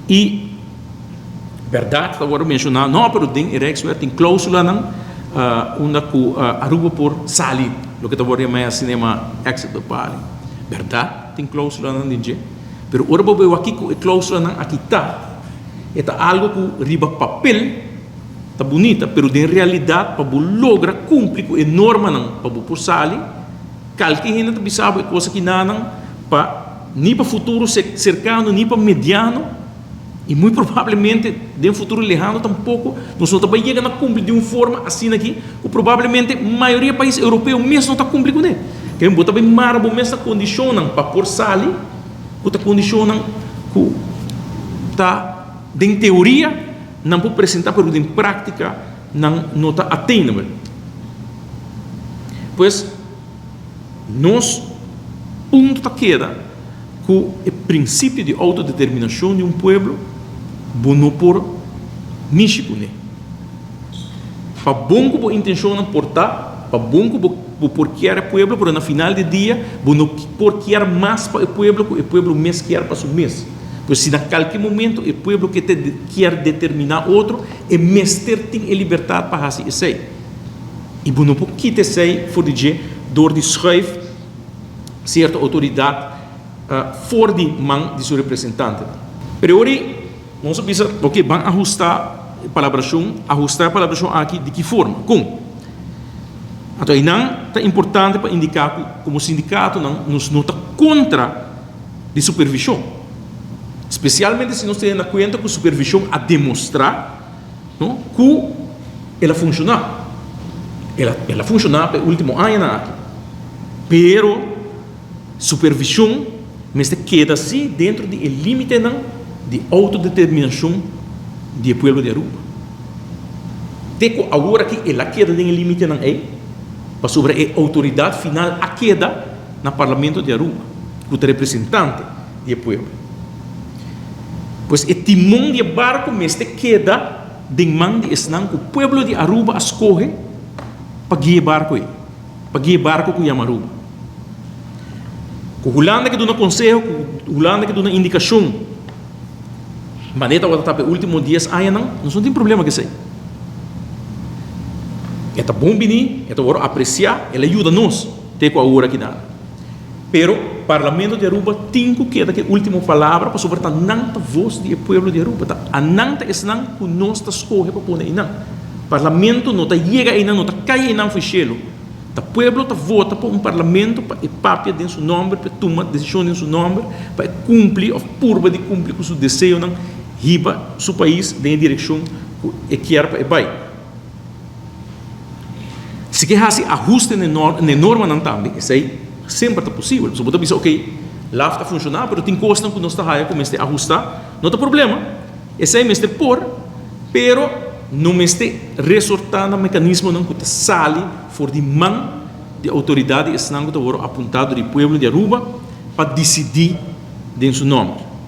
I bèrdat ta wòrdu menshoná, no, pero den e Rijkswet tin klóusulanan unda ku Aruba por sali, loke ta wòrdu yamá asina yamá exit bepalin. Bèrdat tin klóusulanan den dje, pero ora bo bai wak kiko e klóusulanan aki ta, e ta algu ku riba papel ta bunita, pero den realidat pa bo logra kumpli ku e normanan pa bo por sali, kalke hende ta bisa bo e kos aki nanan pa ni pa futuro serkano ni pa mediano i muy probablemente den futuro lehano tampoko nos no ta bai yega na kumpli di un forma asina aki ku probablemente mayoria pais europeo mes no ta kumpli kuné. Kende bo ta bai mara bo mes na kondishonnan pa por sali ku ta kondishonnan ku ta den teoria nan por presenta pero den práktika nan no ta attainable. Pues nos punto ta keda ku e prinsipio di outodeterminashon di un pueblo bo no por mishi kuné. Pa bon ku bo intenshonnan por ta, pa bon ku bo bo por kier e pueblo, pero na final di dia bo no por kier mas pa e pueblo ku e pueblo mes kier pa su mes. Pues si na kalke momento e pueblo ke te kier determiná otro, e mester tin e libertat pa hasi esei. I bo no por kita esei for di dje dor di schuif sierto outoridat for di man di su representantenan. Pero e ora ei nos a bisa, oke, ban ahustá e palabrashon, ahustá e palabrashon aki di ki forma? Kon? Anto einan ta importante pa indiká ku komo sindikatonan nos no ta kontra di supervishon. Spesialmente si nos tene na kuenta ku supervishon a demostrá no ku el a funshoná. El a el a funshoná pa e último añanan aki. Pero supervishon mester keda sí dentro di e límitenan di outodeterminashon di e pueblo di Aruba. Te ku awor aki el a keda den e límitenan ei, pasobra e outoridat final a keda na Parlamento di Aruba, ku ta representante di e pueblo. Pues e timon di e barku mester keda den man di esnan ku pueblo di Aruba a skohe pa guia e barku ei, pa guia e barku ku yama Aruba. Ku Hulanda ke duna konseho, ku Hulanda ke duna indikashon, manera tabata ta pa e último dies añanan, nos no tin problema ku esei. E ta bon bini, e ta wòrdu apresiá, el a yuda nos te ku awor akinan. Pero Parlamento di Aruba tin cu keda cu e ultimo palabra pasobra ta nan ta voz di e pueblo di Aruba, ta anan ta esnan cu nos ta scoge pa pone einan. Parlamento no ta yega einan, no ta cay einan fo'i cielo. Ta pueblo ta vota pa un Parlamento pa e papia den su nomber, pa e tuma decision den su nomber, pa e cumpli of purba di cumpli cu su deseonan, hiba su pais den e direccion cu e kier pa e bay. Si ke hasi ahuste na e normanan tambe, esei semper ta posibel. Pasobra bo ta bisa, ok, laf ta funshoná, pero tin kosnan ku nos ta haya ku mester ahustá. No ta problema, esei mester por, pero no mester resortá na mekanismonan ku ta sali for di man di outoridat di esnan ku ta wòrdu apuntá dor di pueblo di Aruba pa disidí den su nòmber.